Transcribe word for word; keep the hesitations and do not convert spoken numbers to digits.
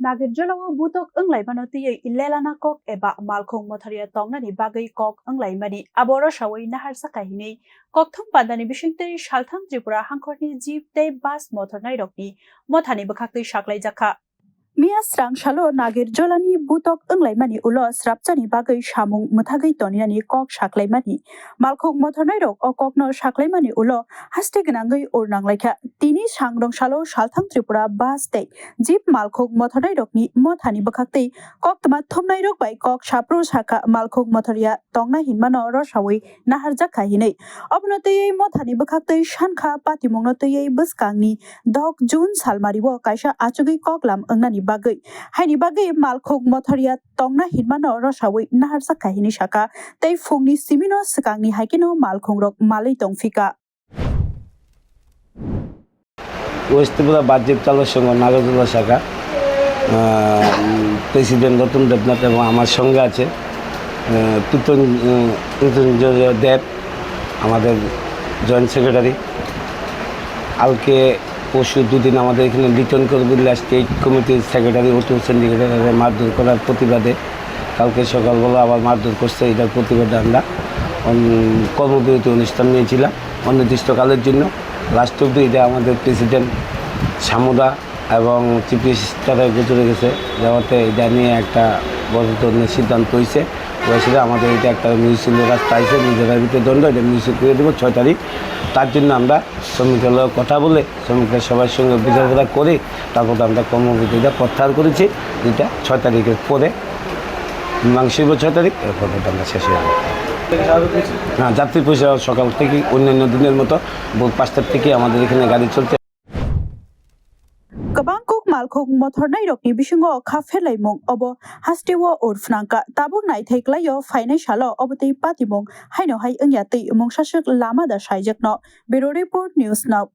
Nagirjolao butok wnglaimano twiwi Lelana kok eba malkhung mothorya tongnani bagwi kok wnglaimani abo rosawi naharjakha hinwi kokthum pandani bisingtwi Salthang Tripura hangkhorni jeep tei bus mothornairokni mothani bwkhaktwi saklaijakha. Miya srang salo Nagirjolani butok wnglaimani ulo srapchani bagwi samung mwthagwi toninani kok saklaimani malkhung mothornairok o kokno saklaimani ulo haste gwnangwi ur nanglaikha. Tini sangrong salo Salthang Tripura bus tei jeep malkhung mothornairokni mothani bwkhaktwi koktwma thumnairok bai kok sapru sakha malkhung mothorya tongna hinmano rosawi naharjakha hinwi. Obono twiwi mothani bwkhaktwi sankha patimungno twiwi bwskangni dok June salmario kaisa achugwi koklam wngnani bagwi. Haini bagwi malkhung mothorya tongna hinmano rosawi naharjakha hinwi sakha. Tei phungni simino swkangni haikeno malkhungrok malwi tongphika. West Tripura Bus Driver Chalok Sangha Nagarjula Shakha, আহ, প্রেসিডেন্ট রতন দেবনাথ এবং আমার সঙ্গে আছে, আহ, কীর্তন, আহ, কীর্তন দেব, আমাদের joint secretary. কালকে পরশু দুদিন আমাদের এখানে লিটন করবিল্লা স্টেট কমিটির সেক্রেটারি অতুল সেন্ডিকেটের মারধর করার প্রতিবাদে কালকে সকালবেলা আবার মারধর করছে, এটার প্রতিবাদে আমরা, উম, কর্মবিরতি অনুষ্ঠান নিয়েছিলাম অনির্দিষ্টকালের জন্য। লাস্ট অব্দি এটা আমাদের প্রেসিডেন্ট সামুদা এবং চিফ মিনিস্টারের গোচরে গেছে, যাওয়াতে এটা নিয়ে একটা বড় ধরনের সিদ্ধান্ত হয়েছে। ওই হিসেবে আমাদের এটা একটা মিউচুয়াল রাস্তা আছে, নিজেরা ভিতরে দ্বন্দ্ব, এটা মিউচুয়াল করে দেবো ছয় তারিখ। তার জন্য আমরা শ্রমিকের লগে কথা বলে শ্রমিকরা সবার সঙ্গে বোঝাপড়া করে তারপর আমরা কর্মবিরতিটা প্রত্যাহার করেছি, যেটা ছয় তারিখের পরে, মাংসিক ছয় তারিখ, এরপর আমরা শেষ হয়ে যাবে। হ্যাঁ, যাত্রী পরিষেবা সকাল থেকে অন্যান্য দিনের মতো ভোর পাঁচটার থেকে আমাদের এখানে গাড়ি চলছে। Kwbang kok malkhung mothornairokni bisingo kha pherlaimung obo hasteo ur phnangkha. Tabuk naithai klaio phainai salo obo tei patimung haino hai wngya twi mungsaswk lama da saijakno. Bureau Report, News Now.